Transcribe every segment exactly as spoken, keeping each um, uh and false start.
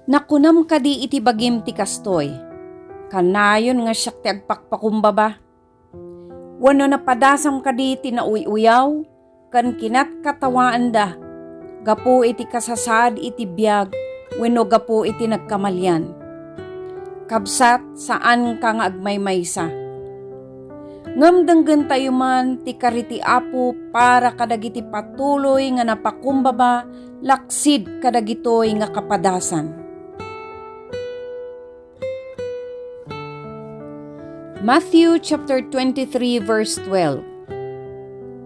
Nakunam kadi iti bagim ti kastoy, "Kanayon nga siak ti agpakpakumbaba"? Wenno napadasam kadi ti nauy-uyaw ken kinatkatawaanda gapu iti kasasaad iti biag wenno gapu iti nagkamalian? Kabsat, saanka nga agmaymaysa. Ngem denggentayo man ti kari ti Apo para kadagiti patuloy nga napakumbaba laksid kadagitoy nga kapadasan. Matthew chapter twenty-three, verse twelve.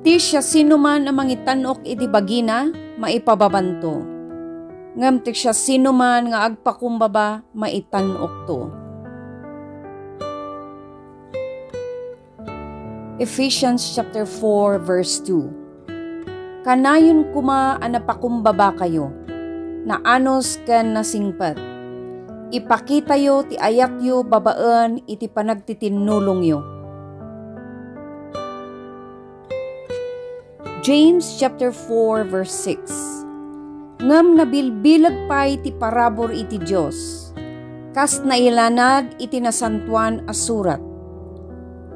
Ti siasinoman a mangitan-ok iti bagina, maipababanto. Ngem ti siasinoman nga agpakumbaba, maitan-okto. Ephesians chapter four, verse two. Kanayon koma a napakumbabakayo, naanus ken nasingpet. Ipakitayo ti ayatyo babaen iti panagtitinnulongyo. James chapter four, verse six. Ngem nabilbileg pay ti parabur iti Dios, kas nailanad iti Nasantoan a Surat.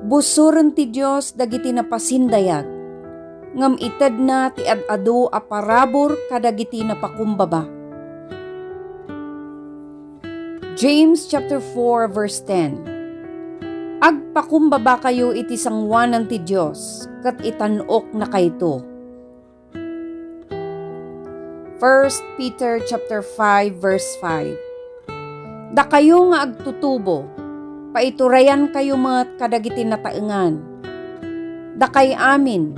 Busoren ti Dios dagiti napasindayag, ngem itedna ti ad-adu a parabur kadagiti napakumbaba. James chapter four, verse ten. Agpakumbabakayo iti sangoanan ti Dios, ket itan-oknakayto. First Peter chapter five, verse five. Dakayo nga agtutubo, paiturayankayo met kadagiti nataengan. Dakay amin,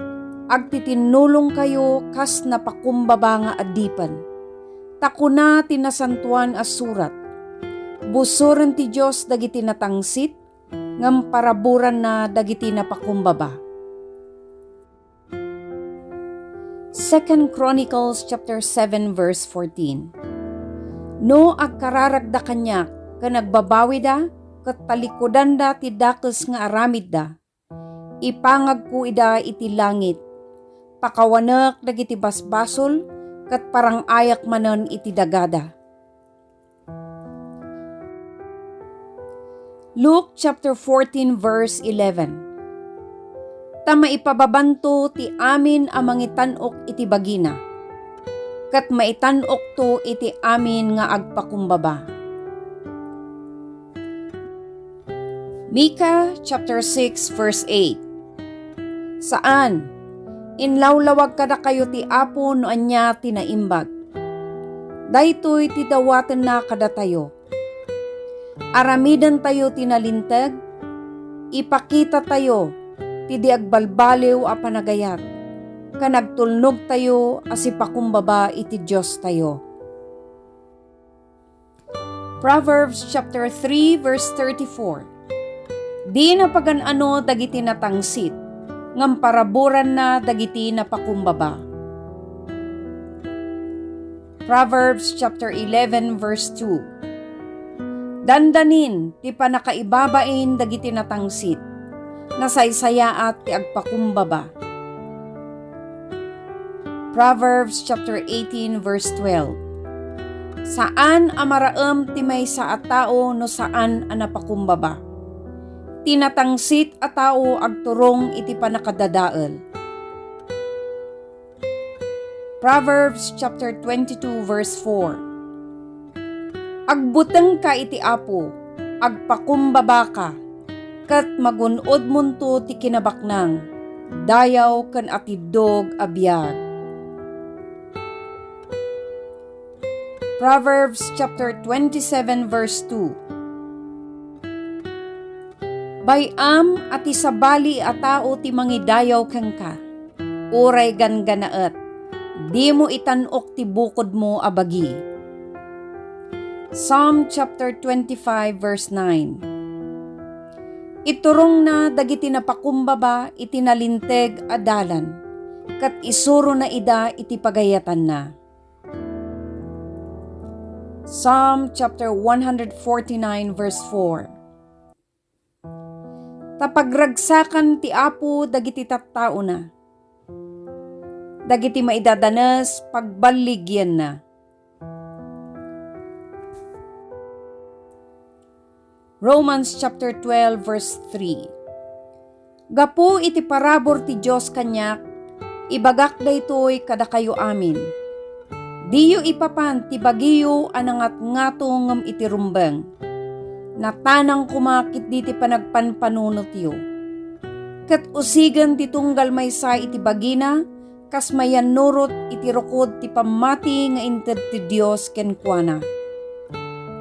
agtitinnulongkayo kas napakumbaba nga adipen. Ta kuna ti Nasantoan a Surat, "Busoren ti Dios dagiti natangsit, ngem paraburanna dagiti napakumbaba." Second Chronicles chapter seven, verse fourteen. No agkararagda kaniak ken agbabawida ket talikudanda ti dakes nga aramidda, ipangagko ida iti langit, pakawanek dagiti basbasol ket parang-ayak manen iti dagada. Luke chapter fourteen, verse eleven. Ta maipababanto ti amin a mangitan-ok iti bagina, ket maitan-okto iti amin nga agpakumbaba. Micah chapter six, verse eight. Saan, inlawlawag kadakayo ti Apo no ania ti naimbag. Daytoy ti dawatenna kadatayo. Aramidentayo ti nalinteg, ipakitatayo ti di agbalbaliw a panagayat, ken agtulnogtayo a sipakumbaba iti Diostayo. Proverbs chapter three, verse thirty-four. Dina pagan-ano dagiti natangsit, ngem paraburanna dagiti napakumbaba. Proverbs chapter eleven, verse two. Dandanin ti pannakaibabain dagiti natangsit, nasaysayaat ti agpakumbaba. Proverbs chapter eighteen, verse twelve. Saan a maraem ti maysa a tao no saan a napakumbaba. Ti natangsit a tao agturong iti pannakadadael. Proverbs chapter twenty-two, verse four. Agbutengka iti Apo, agpakumbabaka, ket magun-odmonto ti kinabaknang, dayaw ken atiddog a biag. Proverbs chapter twenty-seven, verse two. Bay-am a ti sabali a tao ti mangidayaw kenka, uray ganggannaet, dimo itan-ok ti bukodmo a bagi. Psalm chapter twenty-five, verse nine. Iturongna dagiti napakumbaba iti nalinteg a dalan, ket isurona ida iti pagayatanna. Psalm chapter one hundred forty-nine, verse four. Ta pagragsakan ti Apo dagiti tattaona, dagiti maidadanes, pagballigianna. Romans chapter twelve, verse three. Gapu iti parabur ti Dios kaniak, ibagak daytoy kadakayo amin. Diyo ipapan ti bagiyo a nangatngato ngem iti rumbeng. Natanang koma ketdi ti panagpanpanunotyo. Ket usigen ti tunggal maysa iti bagina, kas mayannurot iti rukod ti pammati nga inted ti Dios kenkuana.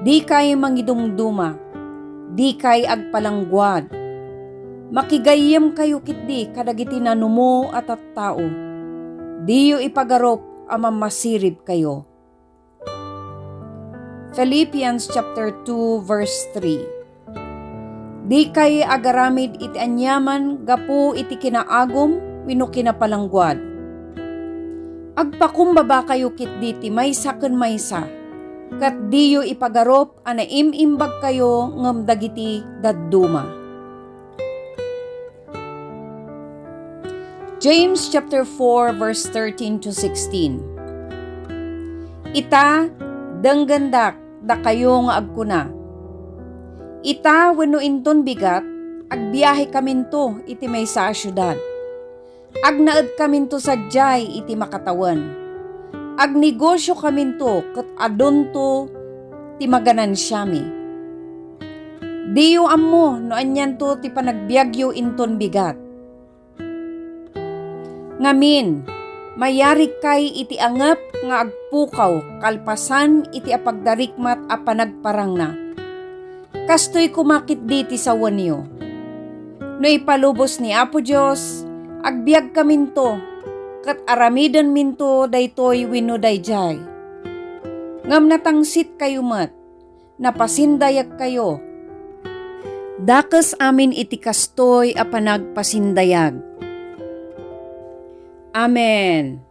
Dikay mangidumduma, dikay agpalangguad. Makigayyemkayo ketdi kadagiti nanumo a tattao. Diyo ipagarup a mammasiribkayo. Philippians chapter two, verse three. Dikay agaramid iti aniaman gapu iti kinaagum wenno kinapalangguad. Agpakumbabakayo ketdi ti maysa ken maysa, ket diyo ipagarup a naim-imbagkayo ngem dagiti dadduma. James chapter four, verse thirteen to sixteen. Ita, denggendak dakayo nga agkuna, "Ita wenno inton bigat, agbiahekaminto iti maysa a siudad. Agnaedkaminto sadiay iti makatawen. Agnegosiokaminto ket adunto ti maganansiami." Diyo ammo no anianto ti panagbiagyo inton bigat. Ngamin, mayarigkay iti angep nga agpukaw kalpasan iti apagdarikmat a panagparangna. Kastoy koma ketdi ti sawenyo. No ipalubos ni Apo Dios, agbiagkaminto, ket aramidenminto daytoy wenno daydiay. Ngem natangsitkayo met, napasindayagkayo. Dakes amin iti kastoy a panagpasindayag. Amen.